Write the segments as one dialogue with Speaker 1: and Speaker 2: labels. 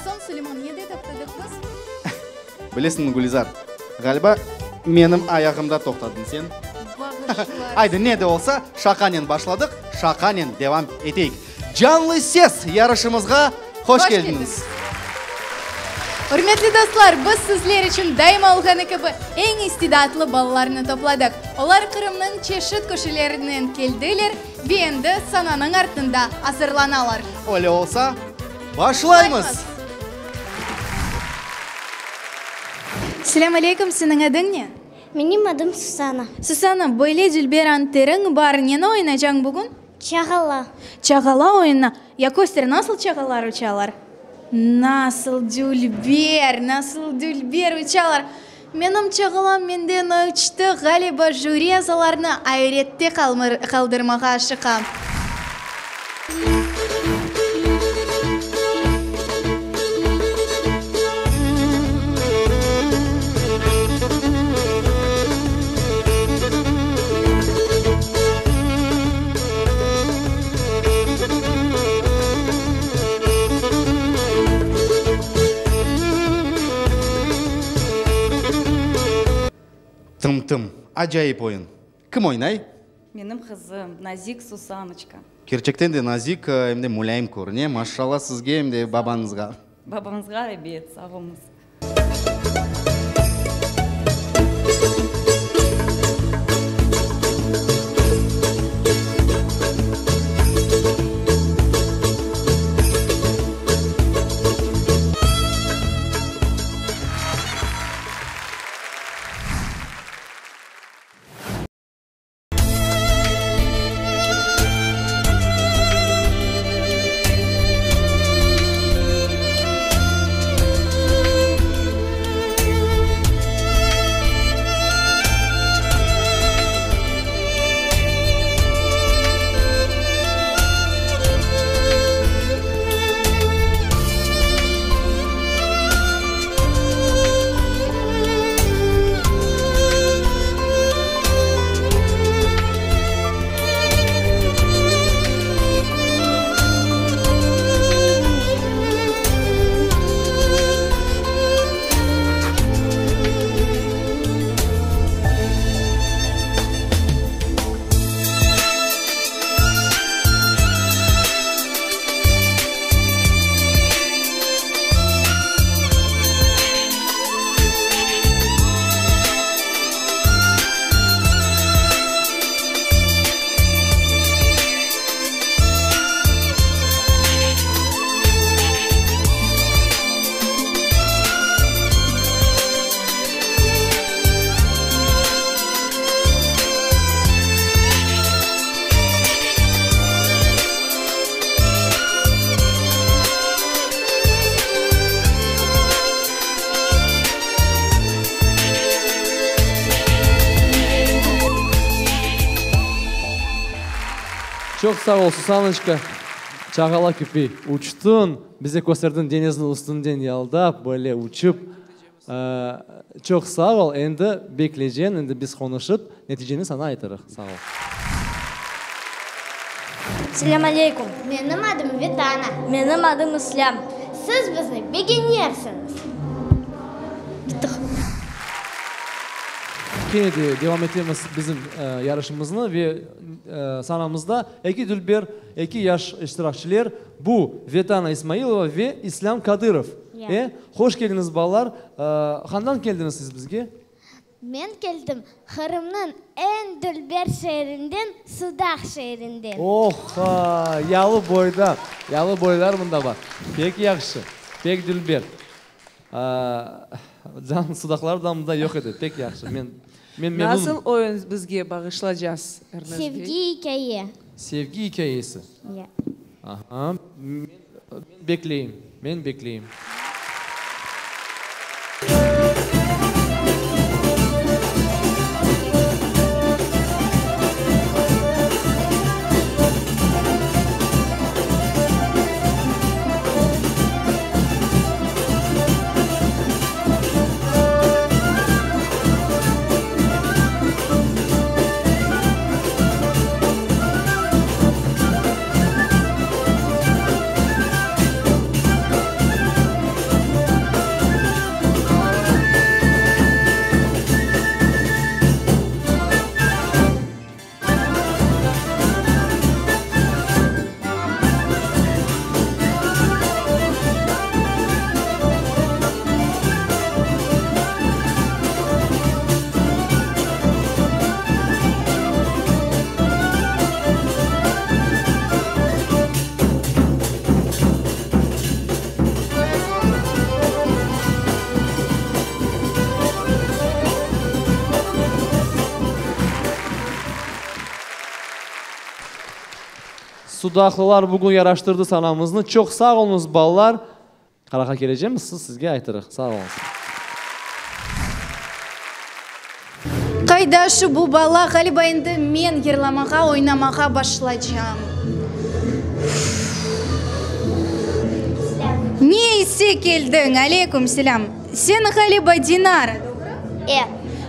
Speaker 1: Soñ, Suleyman, nede toqtadıq biz?
Speaker 2: Bilesiñmi, Gülizar, ğaliba menim ayağımda toqtadıñ sen.
Speaker 1: Bağışlarsıñ.
Speaker 2: Aydı, ne de olsa, şaqanen başladıq, şaqanen devam eteyik. Canlı ses yarışımızğa hoş keldiñiz!
Speaker 1: Ürmetli dostlar, biz sizler içün daima olğanı kibi eñ istidatlı balalarnı topladıq. Olar Qırımnıñ çeşit köşelerinden keldiler ve endi sananıñ artında azırlanalar.
Speaker 2: Öyle olsa, başlaymız!
Speaker 1: Selâm aleyküm, seniñ adıñ ne?
Speaker 3: Menim adım Susana.
Speaker 1: Susana, böyle dülber anteriñ bar, neni oynacañ bugün?
Speaker 3: Çağala.
Speaker 1: Çağala oyunı. Ya köster, nasıl çağalar uçalar? Nasıl dülber, nasıl dülber uçalar! Menim çağalam menden uçtı, ğaliba, jüri azalarını ayrette qaldırmağa aşıqa.
Speaker 2: Tım-tım, acayip oyun. Kim oynay?
Speaker 4: Menim qızım, nazik Susanoçka.
Speaker 2: Kerçekten de nazik, em de mulâyim körüne. Maşallah sizge, em de babañızğa.
Speaker 4: Babañızğa, ebet, sağ oluñız.
Speaker 5: Çoq sağ ol, Susanoçka, çağala kibi uçtıñ, bize kösterdiñ deñizniñ üstünden yaldap, böyle uçıp. Çoq sağ ol, endi bekleycen, endi biz qonuşıp, neticeni saña aytırıq. Sağ ol.
Speaker 3: Selâm aleykum! Menim adım Vetana. Menim adım İslâm. Siz bizni begenersiñiz. Bittiq.
Speaker 5: Kene de devam etemiz bizim yarışımıznı ve sanamızda eki dülber, eki yaş iştirakçiler, bu Vetana İsmailova ve İslâm Kadırov. E, hoş keldiñiz, balalar. Qandan keldiñiz siz bizge?
Speaker 3: Men keldim Qırımnıñ eñ dülber şeerinden, Sudaq şeerinden.
Speaker 5: Oh-ha, yalı boyda, yalı boylar mında bar. Pek yahşı, pek dülber. Can, sudaqlar da mında yoq edi, pek yahşı. Men, men memnunım.
Speaker 6: Nasıl oyun bizge bağışlacas, Ernest bey?
Speaker 3: Sevgi ikâye.
Speaker 5: Sevgi ikâyesi.
Speaker 3: Ya.
Speaker 5: Aha, men bekleyim, men bekleyim. Sudaqlılar bugün yaraştırdı sanamıznı. Çoq sağ oluñız, balalar. Qararğa kelecemiz, siz sizge aytırıq. Sağ oluñız.
Speaker 1: Qayda şu bu bala, ğaliba endi men yırlamağa, oynamağa başlacam. Ne ise keldiñ, aleyküm selâm. Sen ğaliba Dinara, doğru?
Speaker 3: E.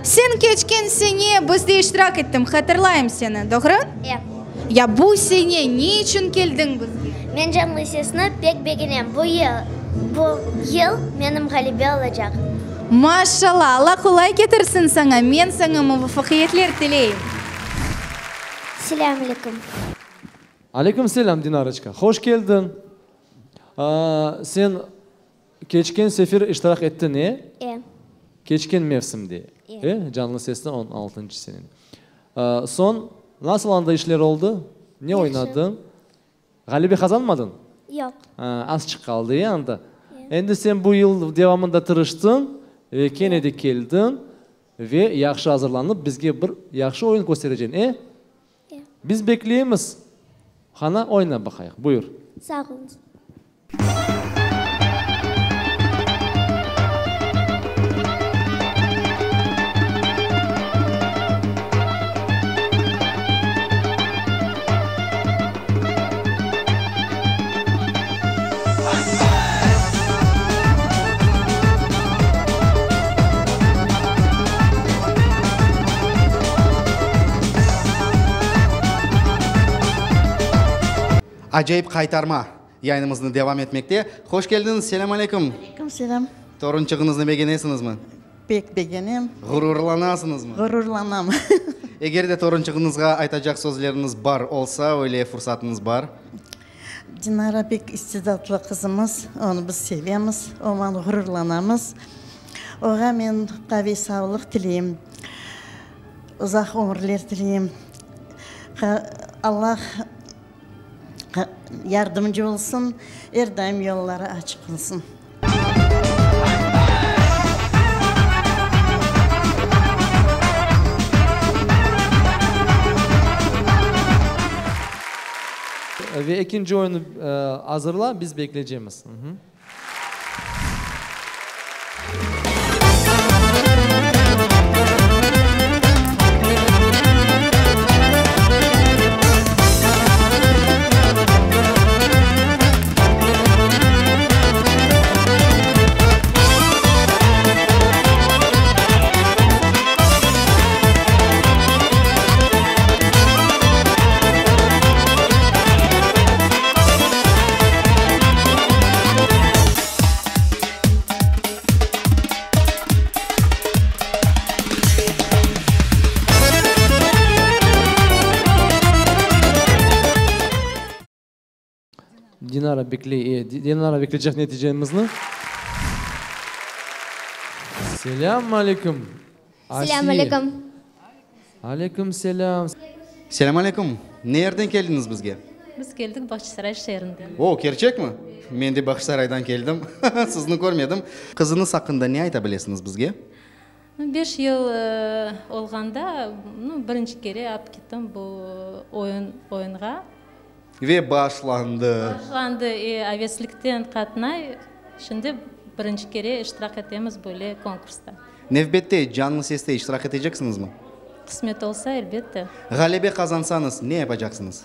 Speaker 1: Sen keçken sene bizde iştirak ettiñ, hatırlayım seni, doğru?
Speaker 3: E.
Speaker 1: Ya bu sene ne içün keldiñ bizge?
Speaker 3: Men Canlı sesni pek begenem. Bu yıl, bu yıl menim ğalebe olacaq.
Speaker 1: Maşallah, Alla qolay ketirsin saña, men saña muvafaqiyetler tileyim.
Speaker 3: Selâm aleyküm.
Speaker 5: Aleyküm selâm, Dinaroçka. Hoş keldiñ. Sen Keçken sefer iştirak ettiñ, e?
Speaker 3: E.
Speaker 5: Keçken mevsimde,
Speaker 3: E.
Speaker 5: e? Canlı sesni on altıncı senede. Soñ, nasıl anda işler oldı? Ne
Speaker 3: Yahşı.
Speaker 5: oynadıñ? Ğalebe qazanmadıñ?
Speaker 3: Yoq.
Speaker 5: Azçıq qaldı, e, anda?
Speaker 3: E.
Speaker 5: Endi sen bu yıl devamında tırıştıñ ve kene de keldiñ ve yahşı azırlanıp bizge bir yahşı oyun köstereceñ, e?
Speaker 3: E.
Speaker 5: Biz bekleymiz. Qana, oyna baqayıq. Buyur.
Speaker 3: Sağ oluñız.
Speaker 2: Acayip qaytarma yayınımıznı devam etmekte. Hoş keldiñiz, selâm aleyküm.
Speaker 7: Aleyküm selâm.
Speaker 2: Torunçığıñıznı begenesiñizmi?
Speaker 7: Pek begenem.
Speaker 2: Ğururlanasıñızmı?
Speaker 7: Ğururlanam.
Speaker 2: Eger de torunçığıñızğa aytacaq sözleriñiz bar olsa, öyle fursatıñız bar.
Speaker 7: Dinara pek istidatlı qızımız, onı biz sevemiz, oman ğururlanamız. Oğa men qaviy sağlıq tileyim, uzaq ömürler tileyim. Allah yardımcı olsun, er daim yolları açıq olsun.
Speaker 5: Ve ekinci oyunnı azırla, biz bekleycemiz. Dinara bekley, e, Dinara bekleycek neticemizni. Selâm aleyküm, Asiye.
Speaker 3: Selâm aleyküm.
Speaker 5: Aleyküm selâm.
Speaker 2: Selâm aleyküm. Ne yerden keldiñiz bizge?
Speaker 8: Biz keldik Bağçasaray şeerinden.
Speaker 2: O, kerçekmi? Men de Bağçasaraydan keldim. Sizni körmedim. Qızıñız aqqında ne ayta bilesiñiz bizge?
Speaker 8: Beş yıl olğanda, nu, birinci kere alıp kettim bu oyun, oyunğa.
Speaker 2: Ve başlandı.
Speaker 8: Başlandı, e, aveslikten qatnay. Şimdi birinci kere iştirak etemiz böyle konkursta.
Speaker 2: Nevbette Canlı seste iştirak eteceksiñizmi?
Speaker 8: Qısmet olsa, elbette.
Speaker 2: Ğalebe qazansañız, ne yapacaqsıñız?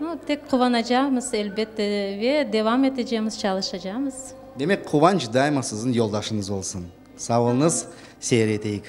Speaker 8: Nu, tek quvanacaqmız, elbette, ve devam etecemiz, çalışacamız.
Speaker 2: Demek, quvanç daima siziñ yoldaşıñız olsun. Sağ oluñız, seyir eteyik.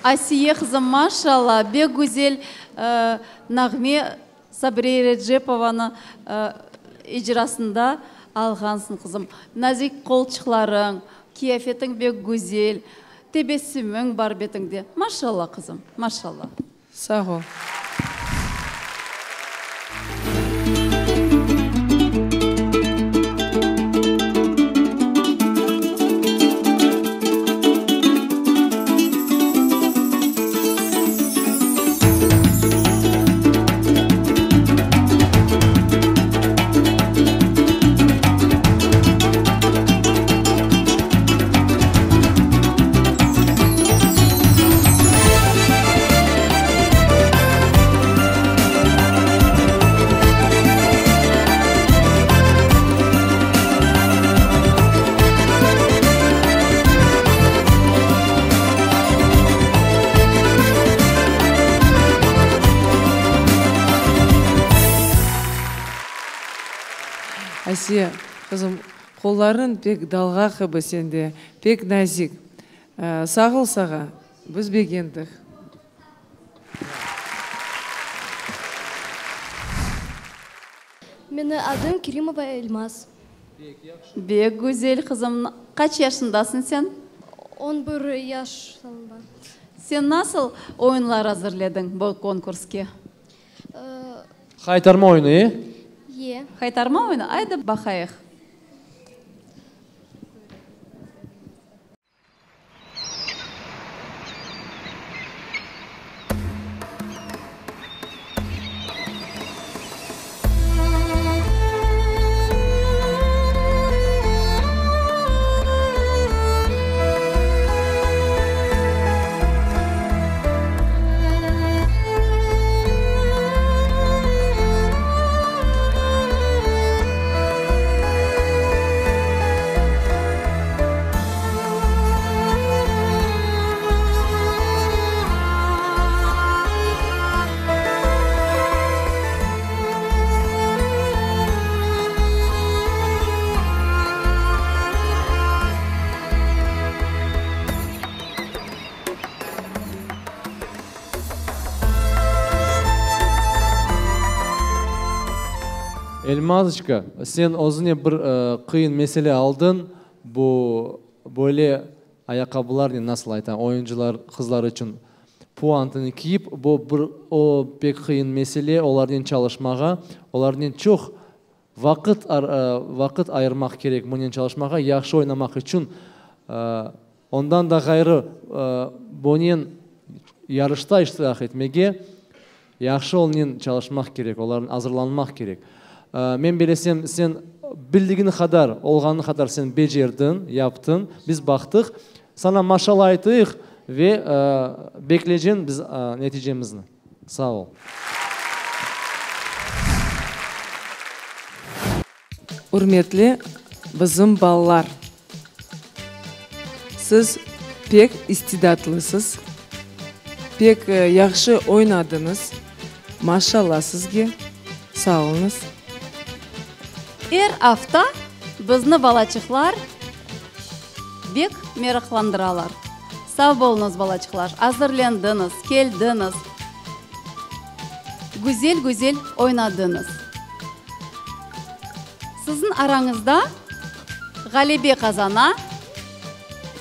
Speaker 4: Asiye qızım, maşalla, bek güzel nağme Sabriye Erecepovanı icrasında alğansıñ, qızım. Nazik qolçıqlarıñ, kiyafetiñ bek güzel, tebessümiñ bar betiñde. Maşalla, qızım, maşalla.
Speaker 6: Sağ ol. Asiye, qızım, qollarıñ pek dalğa kibi sende, pek nazik. Sağ ol sağa, biz begendik.
Speaker 9: Meni adım Kerimova Elmaz.
Speaker 4: Bek güzel, qızım. Qaç yaşındasıñ sen?
Speaker 9: On bir yaşında.
Speaker 4: Sen nasıl oyunlar azırlediñ bu konkurske?
Speaker 5: Haytarma oyunı, e?
Speaker 9: Ye.
Speaker 4: Haytarma oyunı? Ayda baqayıq.
Speaker 5: Elmazıçka, sen özüne bir qıyın mesele aldıñ, bu böyle ayaqqabılarnen, nasıl aytam, oyuncılar, qızlar içün puantını kiyip, bu bir o pek qıyın mesele, olarnen çalışmağa, olarnen çoq vaqıt vaqıt ayırmaq kerek bunen çalışmağa, yahşı oynamaq içün. Ondan da ğayrı, bunen yarışta iştirak etmege, yahşı onnen çalışmaq kerek, olarnen azırlanmaq kerek. Men bilesem, sen bildigiñ qadar, olğanıñ qadar sen becerdiñ, yaptıñ, biz baqtıq. Saña maşalla aytayıq ve bekleycen biz neticemizni. Sağ ol.
Speaker 6: Ürmetli bizim balalar! Siz pek istidatlısız, pek yahşı oynadıñız, maşalla sizge, sağ oluñız.
Speaker 4: Er afta bizni balaçıqlar bek meraqlandıralar. Sağ boluñız, balaçıqlar, azırlendiñiz, keldiñiz, güzel-güzel oynadıñız. Siziñ arañızda ğalebe qazana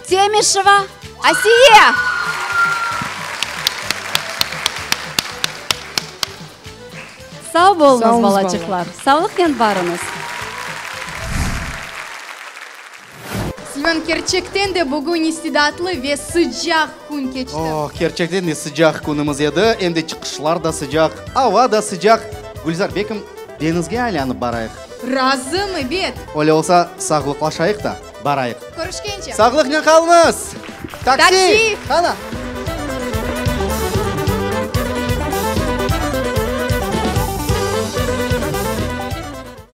Speaker 4: Temişeva Asiye! Sağ boluñız, balaçıqlar! Sağlıqnen barıñız!
Speaker 1: Silvan, kerçekten de bugün istidatlı ve sıcaq kün keçti.
Speaker 2: Oh, kerçekten de sıcaq künümiz edi. Em de çıqışlar da sıcaq, ava da sıcaq. Gülzar, belkim, deñizge aylanıp barayıq?
Speaker 1: Razım, ebet.
Speaker 2: Öyle olsa, sağlıqlaşayıq da, barayıq.
Speaker 1: Körüşkence.
Speaker 2: Sağlıqnen qalıñız! Taksi!
Speaker 1: Taksi!
Speaker 2: Qana!